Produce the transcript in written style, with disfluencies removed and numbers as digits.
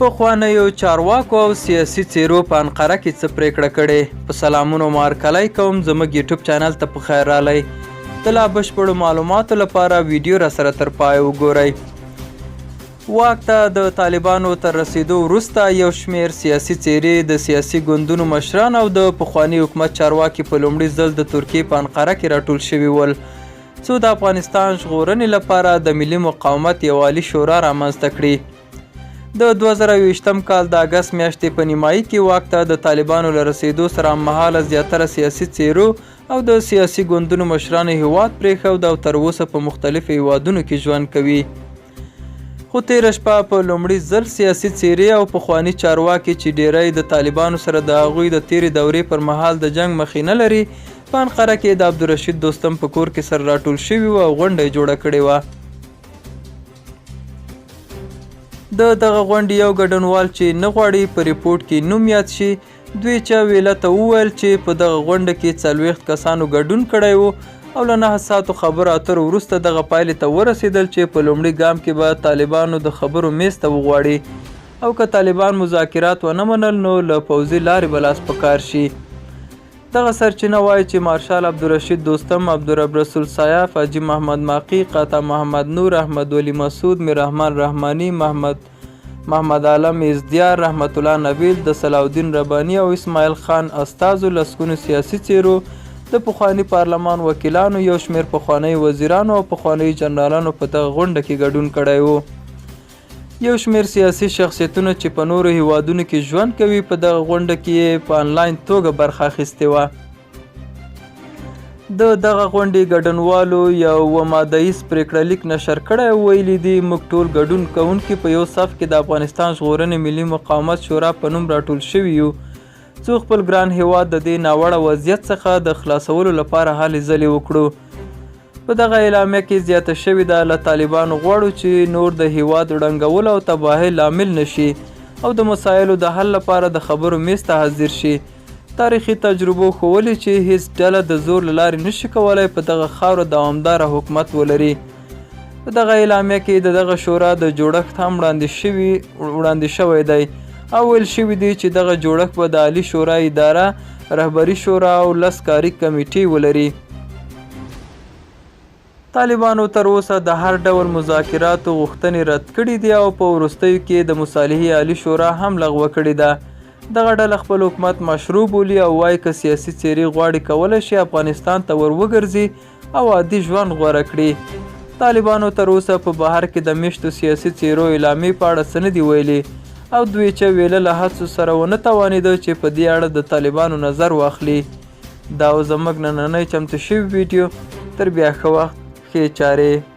پخوانیو چارواکو او سیاسي څیرو په انقره کې څه پریکړه کړې؟ په سلامونو مو هرکلی کوم، زموږ یوټیوب چینل ته په خیر رالی. د لا بشپړو معلوماتو لپاره ویډیو را سره تر پایه وګورئ. واک ته د طالبانو تر رسیدو وروسته یو شمیر سیاسي څیرې، د سیاسي ګوندونو مشران او د پخواني حکومت چارواکي په لومړي ځل د ترکیې په انقره کې راټول شوي ول، څو د افغانستان ژغورنې لپاره د ملي مقاومت یو عالي شورا رامنځته کړي. د 2021 کال د اګست میاشتې په نیمایي کې واک ته د طالبانو له رسېدو سره هممهاله زیاتره سیاسي څېرو او د سیاسي ګوندونو مشرانو هیواد پرېښود او تر اوسه په مختلفو هیوادونو کې ژوند کوي. خو تېره شپه په لومړي ځل سیاسي څېرې او پخواني چارواکي چې ډېری د طالبانو سره د هغوی د تېرې دورې پر مهال د جنګ مخینه لري، په انقره کې د عبدالرشید دوستم په کور کې سره راټول شوي وو او غونډه یې جوړه کړې وه. د دغه غونډې یو ګډونوال چې نه غواړي په رپورټ کې نوم یاد شي، دویچه ویله ته وویل چې په دغه غونډه کې 40 کسانو ګډون کړی و او له 9 ساعتو خبرو اترو وروسته دغه پایلې ته ورسېدل چې په لومړي ګام کې به طالبانو د خبرو میز ته وغواړي او که طالبان مذاکرات ونه منل نو له پوځي لارې به لاس په کار شي. دغه سرچینه وايي چې مارشال عبدالرشید دوستم، عبدالرب رسول سیاف، حاجي محمد ماقي، قطع محمد نور، احمد ولي مسعود، میررحمان رحماني، محمد محمد عالم ایزدیار، رحمت الله نبیل، د صلاح الدین رباني او اسماعیل خان استازو، لسګونو سیاسي څېرو، د پخواني پارلمان وکیلانو، یو شمېر پخوانیو وزیرانو او پخوانیو جنرالانو په دغه غونډه کې ګډون کړی و. یو شمېر سیاسي شخصیتونه چې په نورو هیوادونو کې ژوند کوي په دغه غونډه کې یې په انلاین توګه برخه اخیستې وه. د دغه غونډې ګډونوالو یو اووه ماده ییز پرېکړه لیک نشر کړی او ویلي دي، موږ ټول ګډون کوونکي په یو صف کې د افغانستان ژغورنې ملي مقاومت شورا په نوم راټول شوي یو، څو خپل ګران هیواد د دې ناوړه وضعیت څخه د خلاصولو لپاره هلې ځلې وکړو. په دغه اعلامیه کې زیاته شوې ده، له طالبانو غواړو چې نور د هیواد ړنګولو او تباهۍ لامل نه شي او د مسایلو د حل لپاره د خبرو میز ته حاضر شي. تاریخي تجربو ښوولې چې هیڅ ډله د زور له لارې نشي کولای په دغه خاوره دوامداره حکومت ولري. په دغه اعلامیه کې د دغه شورا د جوړښت هم وړاندې شوي وړاندې شوی دی او ویل شوي دي چې دغه جوړښت به د عالي شورا اداره، رهبري شورا او 10 کاري کمیټې ولري. طالبانو تر اوسه د هر ډول مذاکراتو غوښتنې رد کړې دي او په وروستیو کې د مصالحې عالي شورا هم لغوه کړې ده. دغه ډله خپل حکومت مشروع بولي او وايي که سیاسي څېرې غواړي کولی شي افغانستان ته ور وګرځي او عادي ژوند غوره کړي. طالبانو تر اوسه په بهر کې د مېشتو سیاسي څېرو اعلامیې په اړه څه نه دي ویلي او دویچه ویله له هڅو سره ونه توانېده چې په دې اړه د طالبانو نظر واخلي. دا و زموږ نننۍ چمتو شوې ویډیو. تر بیا ښه وخت، ښې چارې.